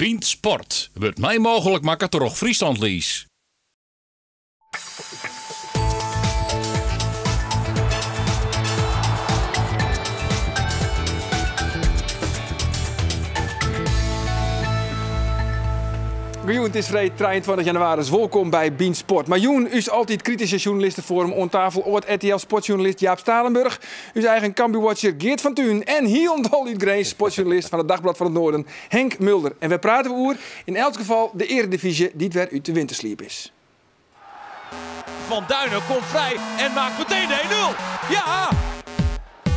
Bynt Sport wurdt mei mooglik makke troch Friesland Lease. Goejûn, it is freed 23 jannewaris. Wolkom by Bynt Sport. Mar jûn ús altyd krityske sjoernalistefoarum oan tafel âld RTL sportsjoernalist Jaap Stalenburg, ús eigen Cambuurwatcher Geert van Tuin en hielendal út Grins sportsjoernalist fan it Dagblad van het Noorden Henk Mulder. En wêr prate we oer? Yn elts gefal de earedivyzje dy't wer út de wintersliep is. Van Duinen komt vrij en maakt meteen de 1-0. Ja!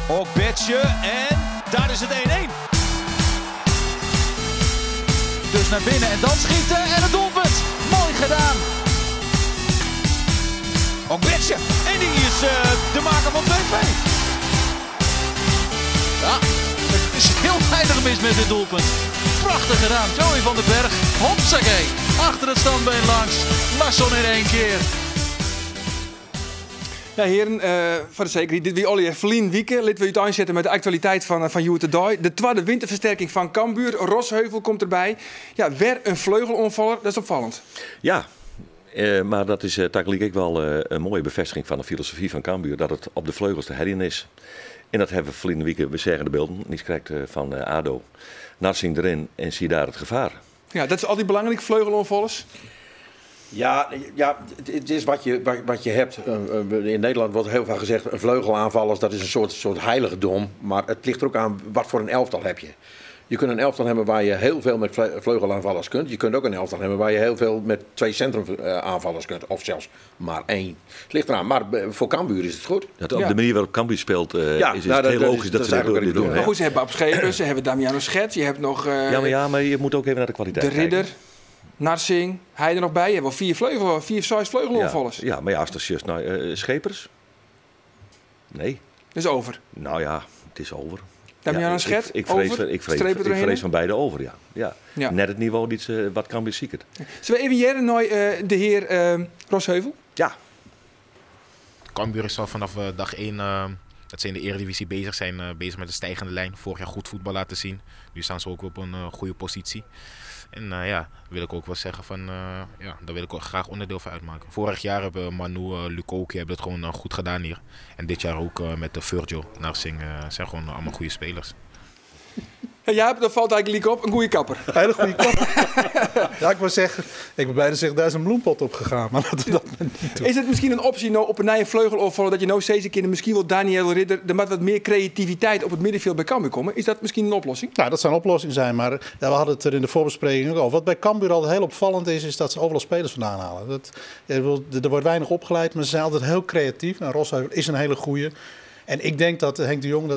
Ogbeche en daar is het 1-1. Dus naar binnen en dan schieten en het doelpunt. Mooi gedaan. Ogbeche en die is de maker van 2-2. Ja, het is heel weinig mis met dit doelpunt. Prachtig gedaan, Joey van den Berg. Hopsakee, achter het standbeen langs. Larsson in één keer. Ja, hearen, foar de sekerheid, dit wie allegear ferline wike. Litte we úteinsette mei de aktualiteit fan hjoed-de-dei. De twadde winterfersterking fan Cambuur, Rosheuvel, komt derby. Ja, wer in fleugeloanfaller, dat is opfallend. Ja, mar dat is tagelyk ek wol in moaie befêstiging fan de filosofy fan Cambuur, dat it op de fleugels te heljen is. En dat hawwe we ferline wike, we seagen de bylden, niiskrekt fan ADO. Narsingh deryn en zie daar het gevaar. Ja, dat is altyd belangryk, fleugeloanfallers. Ja, ja, het is wat je hebt. In Nederland wordt heel vaak gezegd, een vleugelaanvallers, dat is een soort heiligdom. Maar het ligt er ook aan, wat voor een elftal heb je. Je kunt een elftal hebben waar je heel veel met vleugelaanvallers kunt. Je kunt ook een elftal hebben waar je heel veel met 2 centrumaanvallers kunt. Of zelfs maar 1. Het ligt eraan, maar voor Cambuur is het goed. Dat op de manier waarop Cambuur speelt, is het heel logisch dat Dat ze is dit eigenlijk doen, wat ik hè? Maar goed, ze hebben Ab Schepers, ze hebben Damiano Schet, je hebt nog, Ja, maar je moet ook even naar de kwaliteit De Ridder, kijken. Narsingh, hij er nog bij. Je hebt wel 4, 6 vleugeloanvallers. Ja, maar ja, als dat just nou, Schepers? Nee. Dat is over. Nou ja, het is over. Damiano Ja, Schet, over? Strepen ik erheen? vrees van beide over, ja. Ja. Ja. Net het niveau die ze, wat Cambuur ziekt. Zullen we even jaren naar de heer Rosheuvel? Ja. Cambuur is al vanaf dag 1 dat ze in de Eredivisie bezig zijn, bezig met de stijgende lijn. Vorig jaar goed voetbal laten zien. Nu staan ze ook op een goede positie. En ja, wil ik ook wel zeggen van, ja, daar wil ik ook graag onderdeel van uitmaken. Vorig jaar hebben Manu, Lukoki hebben het gewoon goed gedaan hier. En dit jaar ook met de Virgil, Narsingh, zijn gewoon allemaal goede spelers. Hey Jaap, dat valt eigenlijk op. Een goede kapper. Een hele goede kapper. Ja, ik wou zeggen, ik ben bijna zeggen, daar is een bloempot op gegaan. Maar dat dat maar niet doen. Is het misschien een optie nou op een nieuwe vleugel of dat je nou steeds een keer misschien wel Daniel Ridder, er moet wat meer creativiteit op het middenveld bij Cambuur komen? Is dat misschien een oplossing? Nou, dat zou een oplossing zijn, maar ja, we hadden het er in de voorbespreking ook over. Wat bij Cambuur altijd heel opvallend is, is dat ze overal spelers vandaan halen. Er wordt weinig opgeleid, maar ze zijn altijd heel creatief. Rosheuvel is een hele goeie. En ik denk dat Henk de Jong,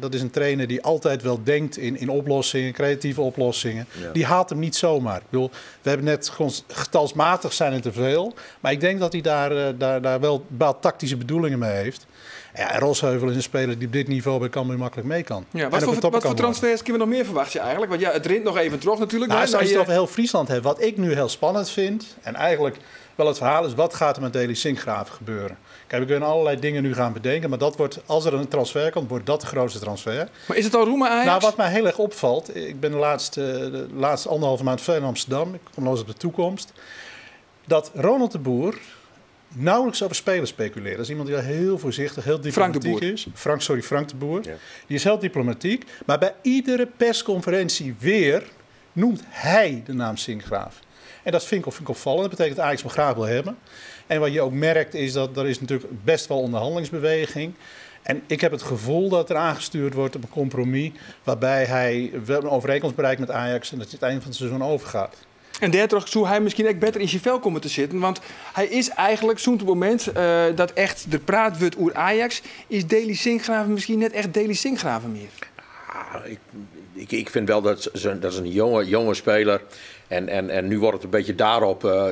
dat is een trainer die altijd wel denkt in oplossingen, creatieve oplossingen. Die haalt hem niet zomaar. We hebben net gewoon getalsmatig zijn het te veel. Maar ik denk dat hij daar wel bepaalde tactische bedoelingen mee heeft. Ja, en Rosheuvel is een speler die op dit niveau bij Cambuur makkelijk mee kan. Ja, En ook een topper wat kan voor worden. transfers kunnen we nog meer verwachten eigenlijk? Want ja, het rint nog even terug natuurlijk. Als je het over heel Friesland hebt, wat ik nu heel spannend vind, en eigenlijk wel het verhaal is, wat gaat er met Daley Sinkgraven gebeuren? We kunnen allerlei dingen nu gaan bedenken, maar als er een transfer komt, wordt dat de grootste transfer. Maar is het al Roemer Ajax? Wat mij heel erg opvalt, ik ben de laatste anderhalve maand veel in Amsterdam, ik kom nog eens op de toekomst, dat Ronald de Boer nauwelijks over spelers speculeert. Dat is iemand die heel voorzichtig, heel Frank de diplomatiek Boer. is. Frank, sorry, Frank de Boer. Die is heel diplomatiek, maar bij iedere persconferentie weer noemt hij de naam Sinkgraven. En dat vind ik opvallend. Dat betekent dat Ajax hem graag wil hebben. En wat je ook merkt is dat er is natuurlijk best wel onderhandelingsbeweging. En ik heb het gevoel dat er aangestuurd wordt op een compromis waarbij hij wel een overeenkomst bereikt met Ajax en dat hij het eind van het seizoen overgaat. En daardoor zou hij misschien echt beter in zijn vel komen te zitten. Want hij is eigenlijk, zo'n moment dat echt er praat wordt over Ajax, is Daley Sinkgraven misschien net echt Daley Sinkgraven meer. Ah, ik vind wel dat ze, dat is een jonge speler. En nu wordt het een beetje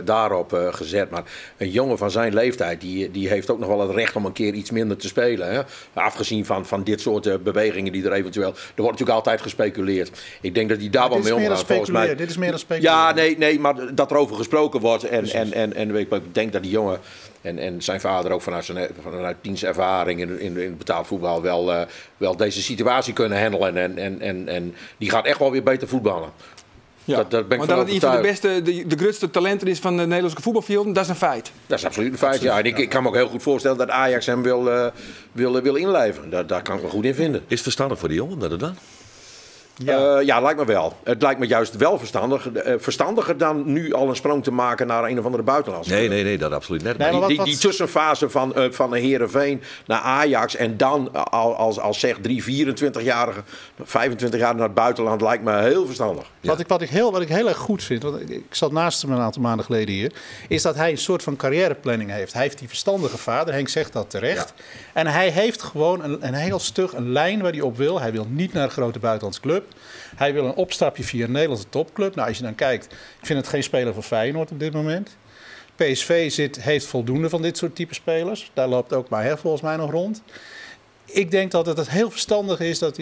daarop gezet. Maar een jongen van zijn leeftijd, die heeft ook nog wel het recht om een keer iets minder te spelen. Hè? Afgezien van dit soort bewegingen die er eventueel... Er wordt natuurlijk altijd gespeculeerd. Ik denk dat die daar Maar wel dit is mee meer dan omgaat, volgens mij. speculeren. Dit is meer dan speculeren. Ja, nee, nee, maar dat er over gesproken wordt. En ik denk dat die jongen en zijn vader ook vanuit dienstervaring in het betaald voetbal wel deze situatie kunnen handelen. En die gaat echt wel weer beter voetballen. Ja. Dat ben ik Want dat van het een van de overtuigd. beste, de grootste talenten is van de Nederlandse voetbalvelden, dat is een feit. Dat is absoluut een feit, ja. En ik kan me ook heel goed voorstellen dat Ajax hem wil inlijven. Daar kan ik me goed in vinden. Is het verstandig voor die jongen om dat te doen? Ja. Ja, lijkt me wel. Het lijkt me juist wel verstandig. Verstandiger dan nu al een sprong te maken naar een of andere buitenlandse Nee, club. nee, nee, dat absoluut net. Nee, Maar maar wat- Die, die tussenfase van Heerenveen naar Ajax en dan als zeg 3, 24-jarige, 25 jaar naar het buitenland lijkt me heel verstandig. Ja. Wat ik heel erg goed vind, want ik zat naast hem een aantal maanden geleden hier, is dat hij een soort van carrièreplanning heeft. Hij heeft die verstandige vader, Henk zegt dat terecht. En hij heeft gewoon een heel stug een lijn waar hij op wil. Hij wil niet naar een grote buitenlandse club. Hij wil een opstapje via een Nederlandse topclub. Nou, als je dan kijkt, ik vind het geen speler voor Feyenoord op dit moment. PSV heeft voldoende van dit soort type spelers. Daar loopt ook Maher volgens mij nog rond. Ik denk dat het heel verstandig is dat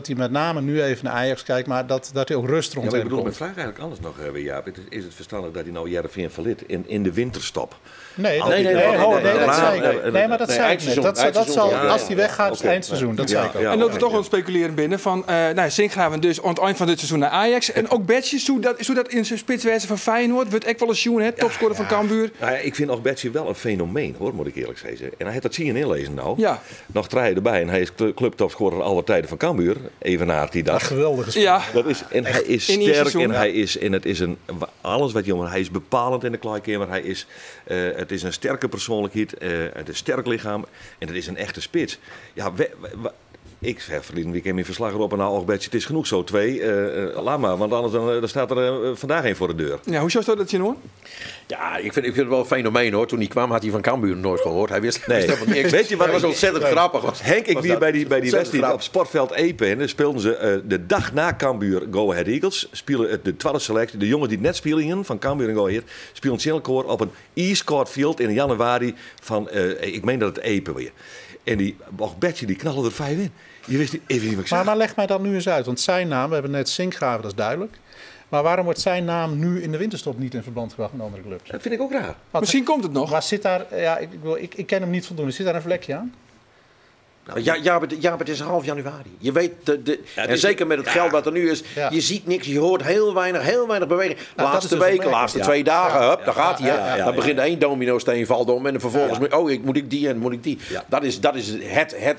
hij met name nu even naar Ajax kijkt, maar dat hij ook rust Ja, rond maar ik hem bedoel, mijn komt. vraag eigenlijk anders nog, weer, Jaap. Is het verstandig dat hij nou Heerenveen verliet in de winterstop? Nee, Nee, nee, nee, nee, nee, dat nee, zei ik nee, niet. nee, Nee, maar dat nee, zei ik net. eindseizoen, Dat zal, eindseizoen. als hij weggaat, is het Oké. eindseizoen. Dat zei ik ook. Ja, En dat we oké. toch wel speculeren binnen van nou, Sinkgraven dus aan het eind van dit seizoen naar Ajax. En ook Betsje, hoe dat in zijn spitswijze van Feyenoord, wordt echt wel een sjoen, hè, topscorer van Cambuur. Nou ja, ik vind ook Betsy wel een fenomeen, hoor, moet ik eerlijk zeggen. En hij heeft dat zien inlezen nou. Ja. Nog drie erbij en hij is clubtopscorer alle tijden van Cambuur. Evenaart die dag. Geweldige speler. Ja, Dat is, en hij is In één sterk seizoen, en ja. hij is, en het is een, alles wat jongen, hij is bepalend in de kleedkamer. Hij is, het is een sterke persoonlijkheid, het is een sterk lichaam en het is een echte spits. Ja, ik zeg verleden weekend mijn verslag erop en nou, och, Betsy, het is genoeg zo, 2. Laat maar, want anders dan staat er vandaag één voor de deur. Ja, hoe zou dat zien hoor? Ja, ik vind het wel een fenomeen hoor. Toen hij kwam had hij van Cambuur nooit gehoord. Hij wist, Nee. wist helemaal niks. Weet je wat Hij was ik- ontzettend grappig. Was, Henk, ik was weer dat. bij die Ontzettend wedstrijd op grappig. Sportveld Epe. En daar speelden ze de dag na Cambuur Go Ahead Eagles. Speelden het de tweede selectie. De jongens die net speelden van Cambuur en Go Ahead. Speelden Chilkoor op een e-scored field in januari van, ik meen dat het Epe weer. En die Betje die knalde er 5 in. Je wist niet, even niet wat ik Maar, zag. maar leg mij dan nu eens uit, want zijn naam, we hebben net Sinkgraven, dat is duidelijk. Maar waarom wordt zijn naam nu in de winterstop niet in verband gebracht met andere clubs? Dat vind ik ook raar. Want Misschien komt het nog. Waar zit daar, ja, ik ken hem niet voldoende. Zit daar een vlekje aan? Ja, ja, maar het is half januari. Je weet, het en is- zeker met het geld wat er nu is, Ja. je ziet niks, je hoort heel weinig beweging. dat is Laatste dus week, opmerkelijk. laatste Ja. 2 dagen, hup, daar gaat hij. hè. ja, ja, Dan begint één domino-steen, valt om en vervolgens, moet, oh, moet ik die en moet ik die. Ja. Dat is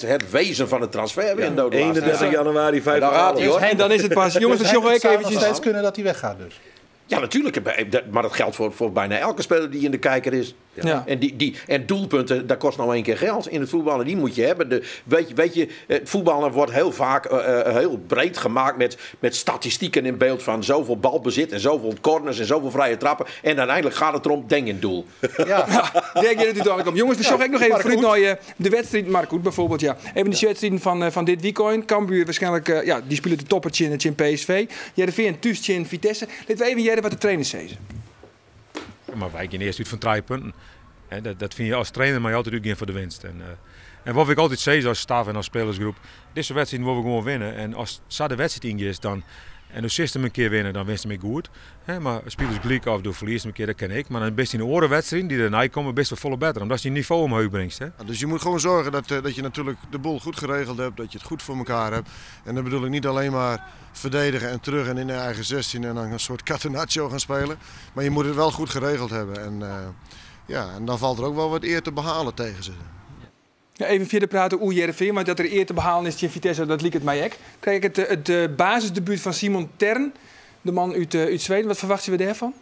het wezen van het transferwindow. de laatste 31 tijd. januari, 5 Daar gaat hij, hoor. En dan is het pas. Jongens, Dus dat het jongen ik zou nog eventjes. steeds kunnen dat hij weggaat dus. Ja, natuurlijk. Maar dat geldt voor bijna elke speler die in de kijker is. Ja. En, en doelpunten, dat kost nou één keer geld in het voetballen. Die moet je hebben. Het voetballen wordt heel vaak heel breed gemaakt met statistieken in beeld van zoveel balbezit en zoveel corners en zoveel vrije trappen. En uiteindelijk gaat het erom, denk in het doel. Ja. Denk je dat u om. Jongens, we zorgen ook nog even Mark vooruit Hoed. naar de wedstrijd. Mark Hoed bijvoorbeeld, ja. Even de wedstrijden van dit weekend. Cambuur waarschijnlijk, ja, die spelen de toppertje in het PSV. Heerenveen, thuis in Vitesse. Laten we even jaren wat de trainers zeggen. Maar wij gaan eerst uit van 3 punten. Hè, dat vind je als trainer, maar je altijd uitgaan voor de winst. En wat ik altijd zeg als staf en als spelersgroep, deze wedstrijd moeten we gewoon winnen. En als ze de wedstrijd in is, dan, en de system een keer winnen, dan winst hem goed. Hè, maar spelers gelijk af door verliezen een keer, dat ken ik. Maar dan best in de orenwedstrijd die erna komen, best wel volle beter. Omdat je niveau omhoog brengt. Hè. Ja, dus je moet gewoon zorgen dat je natuurlijk de boel goed geregeld hebt, dat je het goed voor elkaar hebt. En dan bedoel ik niet alleen maar verdedigen en terug en in de eigen 16 en dan een soort catenaccio gaan spelen. Maar je moet het wel goed geregeld hebben. En dan valt er ook wel wat eer te behalen tegen ze. Ja, even verder praten over Heerenveen, want dat er eer te behalen is in Vitesse, dat liep het mij ook. Krijg ik het basisdebuut van Simon Thern, de man uit Zweden. Wat verwachten we daarvan?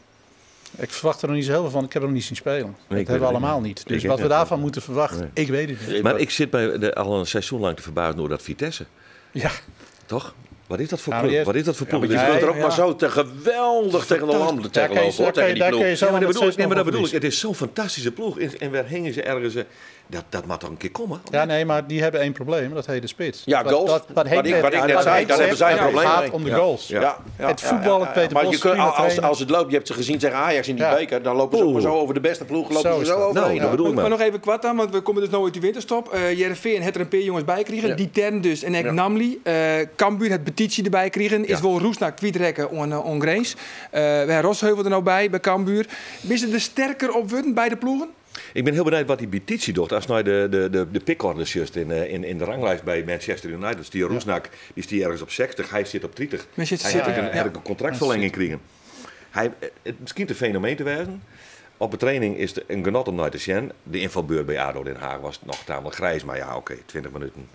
Ik verwacht er nog niet zo heel veel van. Ik heb hem niet zien spelen. ik Dat weet hebben we het allemaal niet. niet. Dus Ik wat weet we het daarvan moeten verwachten, Nee. ik weet het niet. Maar ik zit al een seizoen lang te verbazen door dat Vitesse. Ja. Toch? Wat is dat voor Ja, maar ploeg? die heeft- Wat is dat voor Ja, ploeg? maar je Die kunt er ook ja. maar zo te geweldig tegen de landen Daar tegen kan je, lopen, hoor, daar kan tegen je, die daar kun ploeg. je zo Ja, maar dat met bedoel ik, nee, maar dat 6-0 bedoel ik. verliezen. Het is zo'n fantastische ploeg. En waar hingen ze ergens? Dat mag toch een keer komen? Ja, nee, maar die hebben één probleem. Dat heet de spits. Ja, goals. Wat Henk Wat ik net wat zei, Henk daar hebben zij een zegt, probleem Het gaat mee. om de Ja. goals. Ja, ja, Het ja, voetballen, ja, ja. Peter Maar Bos, je kunt, prima trainer. als het loopt, je hebt ze gezien tegen Ajax in die Ja. beker, dan lopen ze ook maar zo over de beste ploeg, lopen Zo ze is zo dat. overheen. Nou, dat bedoel ik Maar maar. nog even kwart dan, want we komen dus nou uit die winterstop. Heerenveen het er een paar jongens bij kregen. Ja. Die Thern dus en ek Ja. Namli. Cambuur het Petitie erbij kregen. Is Ja. wel Roesnak kwijtrekken on Grace. We hebben Rosheuvel er nou bij, bij Cambuur. Is het er sterker op worden bij de ploegen? Ik bin hiel benijd wat dy Bytyqi docht. Ast nei de pikorde sjochst yn de ranglijst by Manchester United, stie Rusnak, dy stie ergens op 60, hy sit op 30. Manchester Hy hat City, ek in, hat ek in kontraktferlenging krigen. Hy, it skynt in fenomeen te wêzen. Op de training is it in genot om nei te sjen. De ynfalbeurt by ADO Den Haag was noch tamelijk grijs, mar ja, oké, 20 minuten,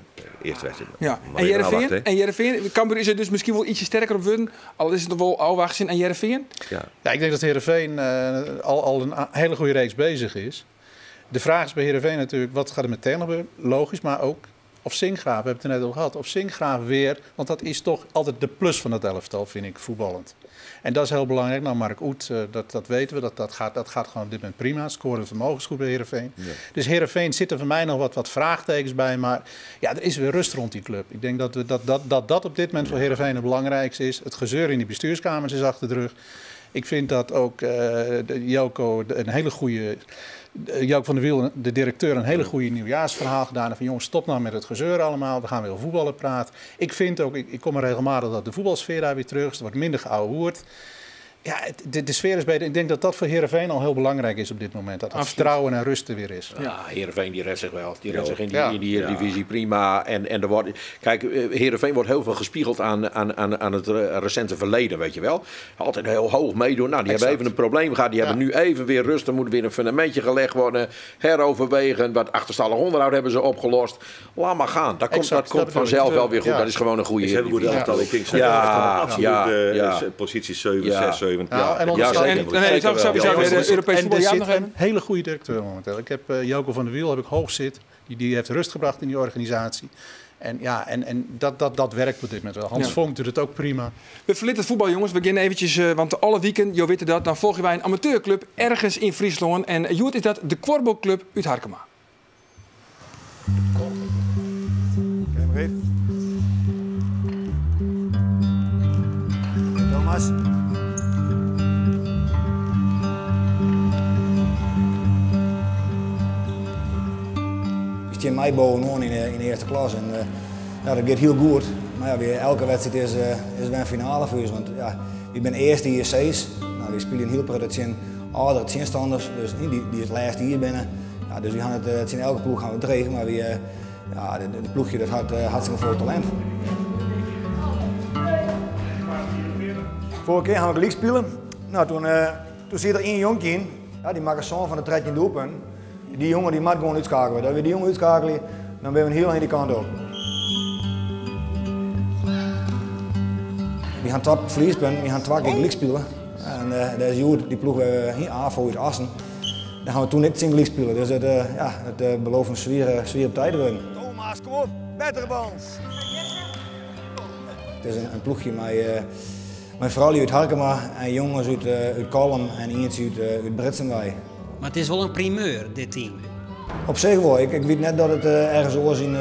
earste wedstriid. Ja. Mar En even Hearrenfean? ôfwachte, hè. En Hearrenfean? Cambuur is der dus miskien wol ietsje sterker op wurden, al is it noch wol ôfwachtsjen. En Hearrenfean? Ja. Ja, ik denk dat Heerenveen al een hele goede reeks bezig is. De vraag is bij Heerenveen natuurlijk, wat gaat er met Ten gebeuren? Logisch, maar ook of Sinkgraven, we hebben het er net over gehad, of Sinkgraven weer, want dat is toch altijd de plus van het elftal, vind ik, voetballend. En dat is heel belangrijk. Mark Uth, dat weten we, dat gaat gewoon op dit moment prima. Scoren vermogen is goed bij Heerenveen. Dus Heerenveen zit er voor mij nog wat vraagtekens bij, maar er is weer rust rond die club. Ik denk dat op dit moment voor Heerenveen het belangrijkste is. Het gezeur in die bestuurskamers is achter de rug. Ik vind dat ook de Jelko de, een hele goede, de, Jelko van der Wiel, de directeur, een hele goede nieuwjaarsverhaal gedaan heeft. Van jongens, stop nou met het gezeur allemaal. We gaan weer over voetballen praten. Ik vind ook, ik kom er regelmatig dat de voetbalsfeer daar weer terug is. Er wordt minder geouwehoerd. Ja, de sfeer is beter. Ik denk dat dat voor Heerenveen al heel belangrijk is op dit moment. Dat het vertrouwen en rust er weer is. Ja, Heerenveen die redt zich wel. Die redt zich in die Eredivisie prima. En er wordt, kijk, Heerenveen wordt heel veel gespiegeld aan het recente verleden, weet je wel. Altijd heel hoog meedoen. Die hebben even een probleem gehad. Die hebben nu even weer rust. Er moet weer een fundamentje gelegd worden. Heroverwegen. Wat achterstallig onderhoud hebben ze opgelost. Laat maar gaan. Dat komt vanzelf wel weer goed. Dat is gewoon een goede Ze hebben goed Eredivisie. elftal. Ik denk, ze hebben absoluut, positie 7, 6, 7. En Ja, onderschat- zeker. En, nee, Zeker sowieso wel. weer Ja, de Europese En voetbal. er Ja, zit nog even. een hele goede directeur momenteel. Ik heb Jelko van der Wiel heb ik hoog zit. Die heeft rust gebracht in die organisatie. En dat werkt op dit moment wel. Hans Vonk doet het ook prima. We verlitten het voetbal, jongens. We beginnen eventjes, want alle weekend, jo weten dat, dan volgen wij een amateurclub ergens in Friesland. En Joert is dat de Korbalclub uit Harkema. Thomas. Ik sta mij bovenaan in de eerste klas en dat gaat heel goed. Maar weer elke wedstrijd is weer een finale voor ons. Want ik ben eerste hier C's. We spelen heel prettig tegen oudere tegenstanders, dus die het laatste hier binnen. Ja, dus we gaan het tegen elke ploeg gaan we dreigen, maar we ja, de ploegje dat had hartstikke veel talent. Vorige keer gaan we gelijk spelen. Toen zit er één jonkje in. Ja, die maakt een zoon van de 13 doelpunt. Die jongen die moet gewoon uitschakelen. Dat we die jongen uitschakelen, dan ben we heel aan die kant op. We gaan top verliespunten, we gaan 2 keer gelijk spelen. En dat is goed, die ploeg hier AVO uit Assen. Dan gaan we toen niet tegen gelijk spelen. Dus het belooft een zware tijd te worden. Thomas, kom op, betere bal. Het is een ploegje met vrouwen uit Harkema en jongens uit Kollum en eentje uit Britsenwei. Maar het is wel een primeur, dit team. Op zich wel. Ik weet net dat het ergens oors in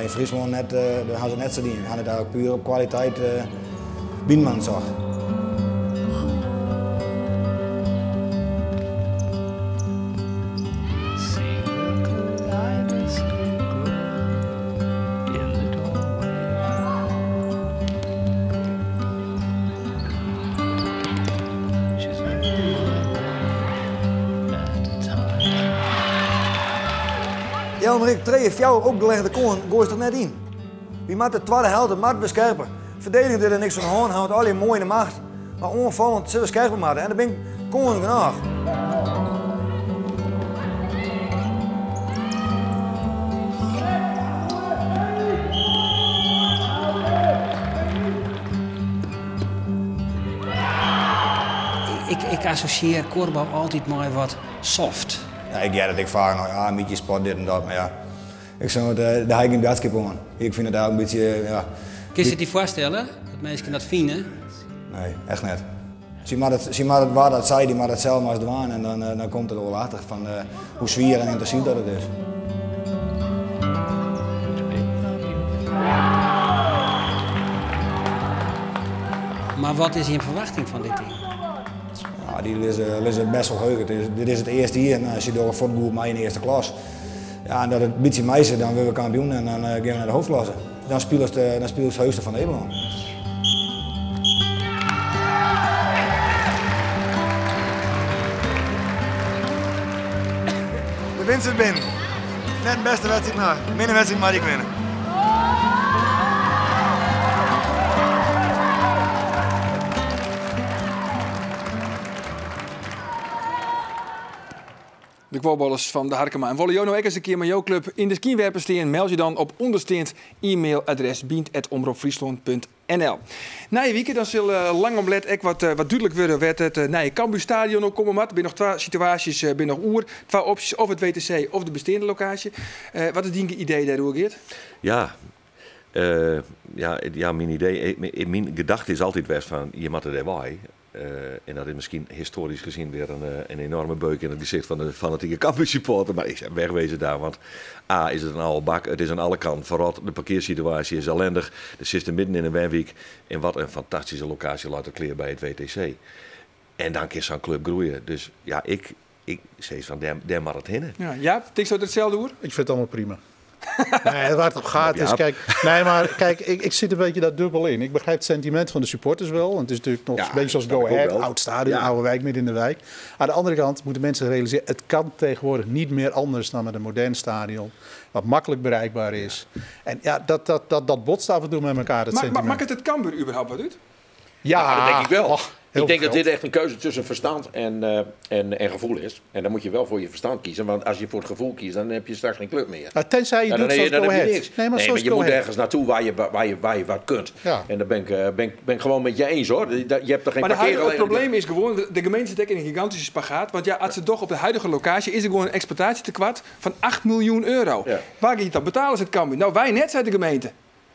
Friesland net, daar gaan ze net zo dienen. Gaan het eigenlijk puur op kwaliteit bienman zocht. Jelmerik, 3 4 opgelegde koorn, gooi er net in. Wie maakt de tweede helft, dat maakt we scherper. Verdedigend er niks van de hand, houdt alleen mooi in de macht. Maar onvallend zullen we scherper maken en dan ben ik koorn genoeg. Ik associeer korfbal altijd maar wat soft. Ja, ik ja, dat ik vaak nog, ja, een beetje sport, dit en dat, maar ja. Ik zou het daar heb ik een boodschap aan. Ik vind het eigenlijk een beetje, ja. Kun je het je voorstellen, dat mensen dat vinden? Nee, echt niet. Zie maar dat, zie maar dat waar dat zei, die maar dat zelf maar eens doen en dan komt het wel achter van hoe zwier en intensief dat het is. Maar wat is je verwachting van dit team? Ja, die liggen best wel hoog. Dit is het eerste hier en als je door een voetbal mee in de eerste klas. Ja, en dat het een beetje meisje, dan worden we kampioen en dan gaan we naar de hoofdklasse. Dan spelen ze de, dan spelen ze het hoogste van Nederland. De winst is binnen. Net in bêste wedstriid, mar minne wedstriid moat ik winne. De kuorballers fan De Harkema. En wolle jo no ek ris in kear mei jo klup yn de skynwerper stean? Meld je dan op ûndersteand e-mailadres bynt@omropfryslân.nl. Nije wike dan sil lang om let ek wat wat dúdlik wurde wêr't it nije Cambuurstadion op komme moat. Der binne noch twa situaasjes binne noch oer. Twa opsjes, of it WTC of de besteande lokaasje. Wat is dyn idee dêroer, Geert? Ja, ja, ja, myn idee, myn gedachte is altyd west fan je moatte dêr wei. En dat is miskien histoarysk gezien wer in enorme beuk yn it gesicht fan de fanatike Cambuur-supporter. Mar ik zeg wegwezen daar, want A is it in oude bak, it is oan alle kanten ferrot, de parkearsituaasje is ellendich, der sitst midden yn in wenwyk en wat in fantastyske lokaasje leit der klear by it WTC. En dan kin sa'n klup groeie. Dus ja, ik, ik sis fan dêr, dêr moat it hinne. Ja, Jaap, tinksto der itselde oer? Ik fyn it allegear prima. Nee, waar het om gaat is, kijk, nee, maar kijk, ik zit een beetje daar dubbel in. Ik begrijp het sentiment van de supporters wel. Want het is natuurlijk nog Ja, een beetje zoals dat Go snap ik ook Ahead, wel. oud stadion, Ja. oude wijk, midden in de wijk. Aan de andere kant moeten mensen realiseren, het kan tegenwoordig niet meer anders dan met een modern stadion. Wat makkelijk bereikbaar is. En ja, dat botst af en toe met elkaar, dat Maar sentiment. maakt it Cambuur überhaupt wat út? Ja, Ja, dat denk ik wel. Och, heel Ik denk dat veel. dit echt een keuze tussen verstand en gevoel is. En dan moet je wel voor je verstand kiezen. Want als je voor het gevoel kiest, dan heb je straks geen club meer. Nou, tenzij je Ja, dan doet heb je, zoals dan Go heb je Ahead. niks. Nee, maar Nee, zoals maar je Go moet Ahead. ergens naartoe waar je wat kunt. Ja. En daar ben ik gewoon met je eens, hoor. Je hebt er geen Maar het parkeergelegenheid. probleem is gewoon, de gemeente zit ook in een gigantische spagaat. Want ja, als ze toch op de huidige locatie is er gewoon een exploitatietekort van 8 miljoen euro. Ja. Waar ga je dat betalen als het Cambuur? Nou, wij net, zei de gemeente.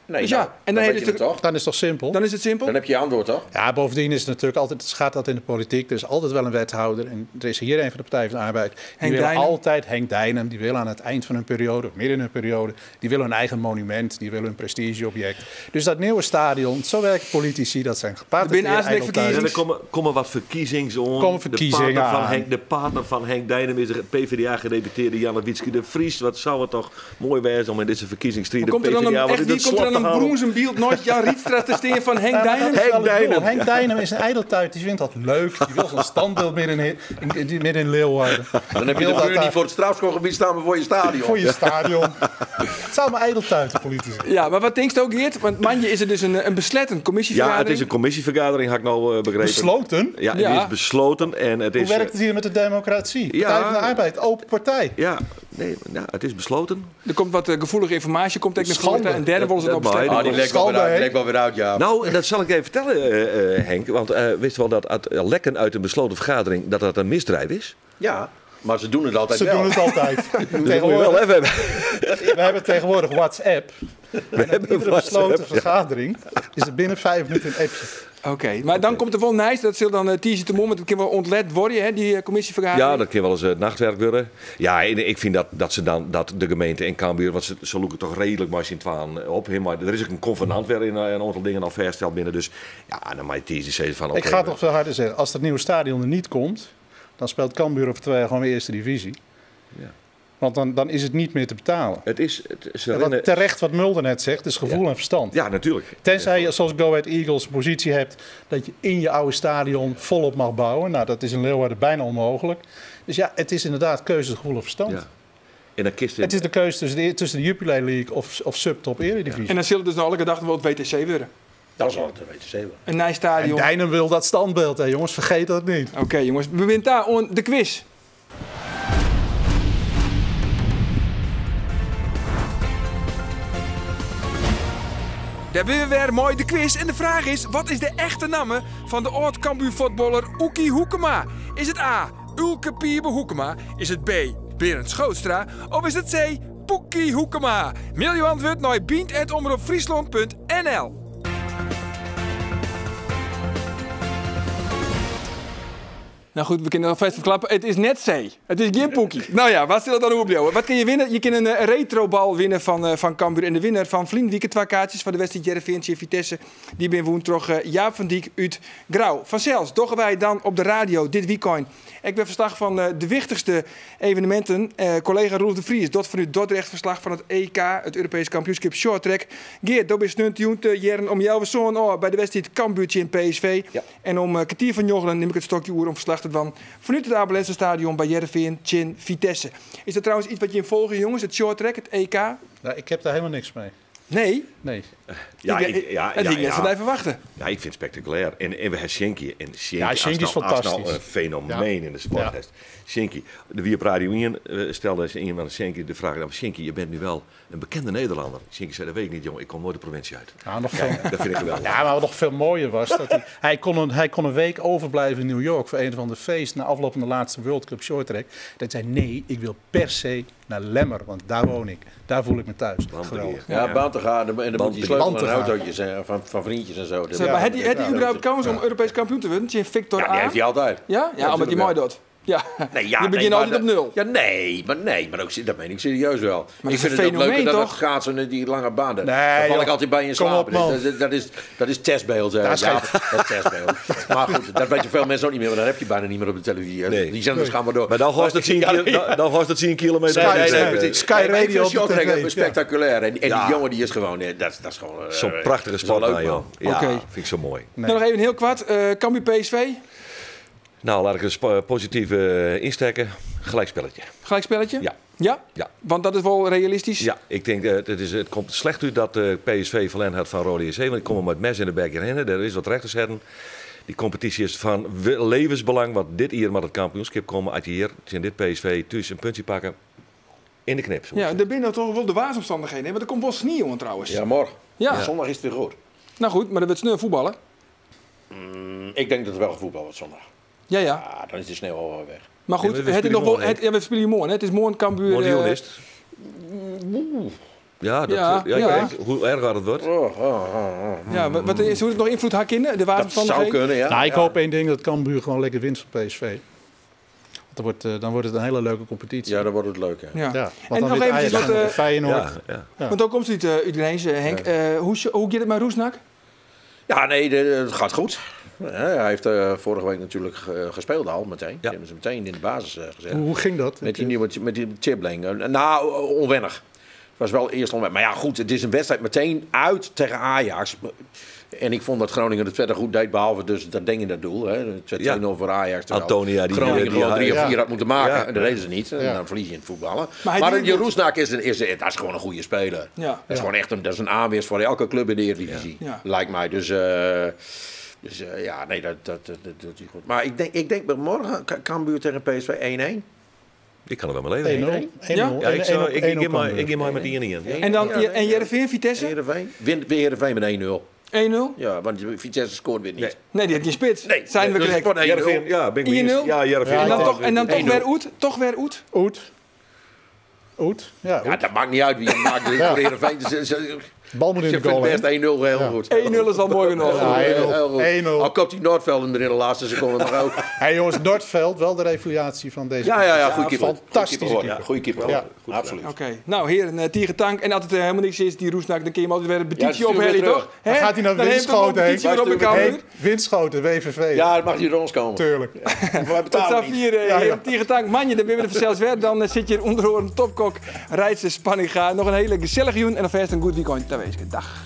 Nee, Dus ja, nou, en dan dan heeft weet je het het toch? Dan is het toch simpel? Dan is het simpel? Dan heb je je antwoord, toch? Ja, bovendien is het natuurlijk altijd, het gaat dat in de politiek. Er is altijd wel een wethouder. En er is hier een van de Partij van de Arbeid. Die Henk wil Deinum. altijd, Henk Deinum, die wil aan het eind van hun periode, of midden in hun periode, die wil hun eigen monument, die wil hun prestigeobject. Dus dat nieuwe stadion, zo werken politici, dat zijn gepatenteerde Binnen aanspreek ijdeltuiten. En er komen wat verkiezings om. Komen verkiezingen De partner van aan. Henk, de partner van Henk Deinum is de PvdA-gedeputeerde Janne Wietske de Vries. Wat zou het toch mooi wezen om in deze verkiezingsstrijd de Komt er dan PvdA een, wat echt, in wie het komt er slot dan te een halen? bronzen beeld nooit Jan Riedstra te staan van Henk Ja, maar Deinum? dat is wel Henk het doel. Deinum. Henk Deinum is een ijdeltuit, die vindt dat leuk. Die wil zo'n standbeeld midden in Leeuwarden. Dan heb je Wil de dat buur daar- niet voor het strafschopgebied staan, maar voor je stadion. Voor je stadion. Het zou maar ijdeltuiten politici. Ja, maar wat denkst u ook, Geert? Want Manje is er dus een besletten Ja, commissievergadering. het is een commissievergadering, had ik nou begrepen. Besloten? Ja, het Ja. is besloten. En het Hoe is, werkt het hier met de democratie? Partij ja. van de Arbeid, open partij. Ja, nee, ja, het is besloten. Er komt wat gevoelige informatie, komt ook naar Schande. voren. En derde willen ze het Dat- op dat besletten. Ah, die lekt wel weer Schande, uit, die hè? lekt wel weer uit, ja. Nou, dat zal ik even vertellen, Henk. Want wist je wel dat het lekken uit een besloten vergadering dat dat een misdrijf is? Ja, maar ze doen het altijd Ze wel. doen het altijd. Dat moet je wel Tegenwoordig, even hebben. we hebben tegenwoordig WhatsApp. We En hebben iedere WhatsApp, besloten ja. vergadering is er binnen 5 minuten een appje. Oké, maar dan komt er wel Nijs, dat zal dan Tiesje te mom, want dat kan wel ontlet worden, hè, die commissievergadering. Ja, dat kan wel eens nachtwerk worden. Ja, en ik vind dat ze dan dat de gemeente en Cambuur, want ze loeken toch redelijk maar in twaan op. Hè, maar er is ook een convenant weer in een aantal dingen al vastgesteld binnen. Dus ja, dan mag je Tiesje zeggen van oké. Ik ga het nog veel harder zeggen. Als dat nieuwe stadion er niet komt, dan speelt Cambuur over 2 jaar gewoon weer eerste divisie. Ja. Want dan is het niet meer te betalen. Het is, het, ze En wat rennen- terecht wat Mulder net zegt, is gevoel en verstand. Ja, natuurlijk. Tenzij je zoals Go Ahead Eagles een positie hebt dat je in je oude stadion volop mag bouwen. Nou, dat is in Leeuwarden bijna onmogelijk. Dus ja, het is inderdaad keuze gevoel of verstand. Ja. En dan kist Het is de keuze tussen de Jupiler League of subtop Eredivisie. En dan zullen dus nou elke dag wel het WTC worden. Dat zal het de WTC worden. Een nieuw En stadion. Deinum wil dat standbeeld, hè jongens, vergeet dat niet. Oké jongens, we winnen daar on de quiz. Daar ben we weer, mooi de quiz. En de vraag is, wat is de echte naam van de oud-Cambuur-voetballer Oekie Hoekema? Is het A, Ulke Piebe Hoekema? Is het B, Berend Schootstra? Of is het C, Poekie Hoekema? Mail je antwoord naar bynt@omroepfriesland punt N L. Nou goed, we kunnen alvast verklappen. Het is net C. Het is geen Poekie. Nou ja, wat zal het dan opbouwen? Wat kun je winnen? Je kunt een retrobal winnen van Cambuur. En de winnaar van Vlienwieke, 2 kaartjes van de wedstrijd Heerenveen en Vitesse. Die ben woen troch Jaap van Dijk uit Grou. Vanzelfs doggen wij dan op de radio dit weekend. Ik ben verslag van de wichtigste evenementen. Collega Roel de Vries, dat vanuit Dordrecht verslag van het EK, het Europees Kampioenschap Short Track. Geert, dat is nu te jaren om jouw zoon oh, bij de wedstrijd Cambuurtje in PSV. Ja. En om kwartier van Jochelen neem ik het stokje oer om verslag middag te dwaan fanút it Abe Lenstra Stadion by Hearrenfean tsjin Vitesse. Is dat trouwens iets wat jim folgje jonges, it shorttrack, it EK? Nou, ik heb daar helemaal niks mee. Nee? Nee. Ja, ik, ja, dat ja, hie ik net ja. fan dy ferwachte. Ja, ik vind het spectaculair. En we hebben Sjinkie. En Sjinkie, Ja, Sjinkie is als nou fantastisch. een fenomeen in de sport. Ja. Sjinkie, de wie op Radio 1 stelde eens iemand aan Sjinkie de vraag: nou, Sjinkie, je bent nu wel een bekende Nederlander. Sjinkie zei: dat weet ik niet, jongen, ik kom nooit de provincie uit. Ja, nog Ja, veel, dat vind ik geweldig. Ja, maar wat nog veel mooier was, dat hij kon een week overblijven in New York voor een of ander feest na afloop van de laatste World Cup Short Track. Dat zei, nee, ik wil per se naar Lemmer, want daar woon ik. Daar voel ik me thuis. Geweldig. Ja, Bantegade. En dan moet je sleutelen aan Bantegade. autootjes hè, van vriendjes en zo. Zeg, maar het die überhaupt kans om Europees kampioen te worden? Tsjin Victor Ja, die A? heeft hij altijd. Ja? Ja, omdat hij mooi doet. Ja. Nee, ja, je begint nee, maar altijd op nul. Ja, nee, maar ook, dat meen ik serieus wel. Maar ik dat is vind een het ook leuker fenomeen, dan dat toch? schaatsen en die lange baan. Daar Nee, daar val ik joh. altijd bij in Kom slaap. op, man. Dat is testbeeld. Daar is Ja, geen- dat is testbeeld. Maar goed, dat weten veel mensen ook niet meer, want dat heb je bijna niet meer op de televisie. hè. Nee. Die zenders gaan maar door. Maar dan was het 10 Ja, dan was het 10 kilometer. Nee, nee, nee, Sky- precies. Sky Nee, maar ik Radio vind op de shorttrack tv, ja. spectaculair. En Ja. die jongen die is gewoon, dat is gewoon... Zo'n prachtige dat is wel sport, leuk, joh. man. Ja, Oké. vind ik zo mooi. Nou, nog even heel kwart. Cambuur PSV, Nou, laat ik eens positief insteken. Gelijkspelletje. gelijkspelletje? Ja. Ja? Ja. Want dat is wel realistisch? Ja, ik denk het komt slecht uit dat PSV verlend had van Rode JC. Want ik kom hem met mes in de bek heen. Er is wat recht te zetten. Die competitie is van levensbelang. Want dit hier moet het kampioenschap komen. Als je hier in dit PSV thuis een puntje pakken. In de knip. zo Ja, er binnen toch wel de waarsomstandigheden. hè? Want er komt wel sneeuw jongen, trouwens. Ja, morgen. Ja. Zondag is het weer goed. Nou goed, maar dan wordt sneeuw voetballen. Ik denk dat het wel gevoetbal wordt zondag. Ja, ja. Ah, dan is de sneeuw al wel weg. Maar goed, Nee, maar we het is spelen nog wel, morgen, het, ja, we spelen hier morgen. Hè? Het is morgen Cambuur. Morgen is het. Ja, dat, Ja, ja, ik ja. weet hoe erg dat het wordt. Oh. Ja, wat is, hoe het nog invloed haar kinderen? De Dat zou waarsomstandigheden? kunnen, ja. Nou, ik Ja. hoop één ding, dat Cambuur gewoon lekker wint van PSV. Want dan wordt het een hele leuke competitie. Ja, dan wordt het leuk, hè. Ja. Ja, want En dan nog wint eventjes Ajax wat, en Feyenoord. Ja, ja. Ja. Want ook komt het uit Udinese, Henk. Hoe gaat het met Roesnak? Ja, nee, het gaat goed. Ja, hij heeft vorige week natuurlijk gespeeld al meteen. Die hebben ze meteen in de basis gezet. Hoe ging dat? Met die nieuwe met die Chibling. Nou, onwennig. Het was wel eerst onwennig. Maar ja, goed, het is een wedstrijd meteen uit tegen Ajax. En ik vond dat Groningen het verder goed deed, behalve dus dat ding in dat doel. Hè. Het werd 2-0 voor Ajax. terwijl Antonia, die- Groningen die- gewoon 3 of ja. 4 had moeten maken. Ja. En dat deden ze niet. En Ja. dan verlies je in het voetballen. Maar hij Maar, deed het goed. Roesnak dat is gewoon een goede speler. Ja. Dat is gewoon echt een, dat is een aanwinst voor elke club in de Eredivisie. Ja. Lijkt mij. Dus, ja, nee, dat doet hij goed. Maar ik denk bij morgen Cambuur tegen PSV 1-1. Ik kan er wel mee leven. 1-0. 1-0. Ja? Ja, ik, zou, ik, ik, 1-0 geef maar, Cambuur. ik geef maar met 1-1. En dan Ja, nee, en Heerenveen, Vitesse? 1-0? Heerenveen. Wint weer Heerenveen met 1-0. Ja, want Vitesse scoort weer niet. Nee, die heeft geen spits. Nee, Zijn we dus correct. het wordt 1-0. Heerenveen, ja, ben ik mee eens. 1-0? Ja, Heerenveen. En dan Ja, toch, en dan toch 1-0. weer Oet? Toch weer Oet? Oet. Oet. Ja, Ja, Oet. dat maakt niet uit wie het maakt. Ja. Voor Heerenveen. Ze Bal moet in ze de goal, vindt hè? best 1-0 heel goed. 1-0 is al mooi genoeg. Ja, 1-0. Heel goed. 1-0. Al koopt die Noordveld hem er in de laatste seconde maar ook. Hey jongens, Noordveld, wel de revalidatie van deze. Ja, goede keeper. Fantastische Goeie keeper. Goeie keeper. Ja. Goed, absoluut. Oké, nou heren, Tiger Tank. En als het helemaal niks is, die Roesnak, dan kun je hem altijd weer een petitie Ja, stuur ophellen, weer terug. toch? Hè? Dan gaat hij naar Dan heeft hij toch Winschoten een heen. petitie weer op de Hey, Cambuur. Winschoten, WVV. Ja, dat mag hier door ons komen. Tuurlijk. Maar wij Tot betalen niet. vier, Ja, ja. heren, Tiger Tank. Manje, dan ben je er zelfs weer. Dan zit je hier onder een topkok. Rijtse spanning gaan. Nog een hele gezellige joen en alvast een goed weekend. Daar wees ik. Dag.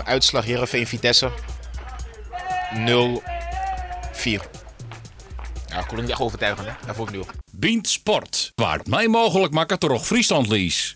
Uitslag Heerenveen Vitesse 0-4. Ja, ik kon niet echt overtuigen, hè? Daarvoor opnieuw. Bient Sport, waar het mij mogelijk maakt door Friesland Lease.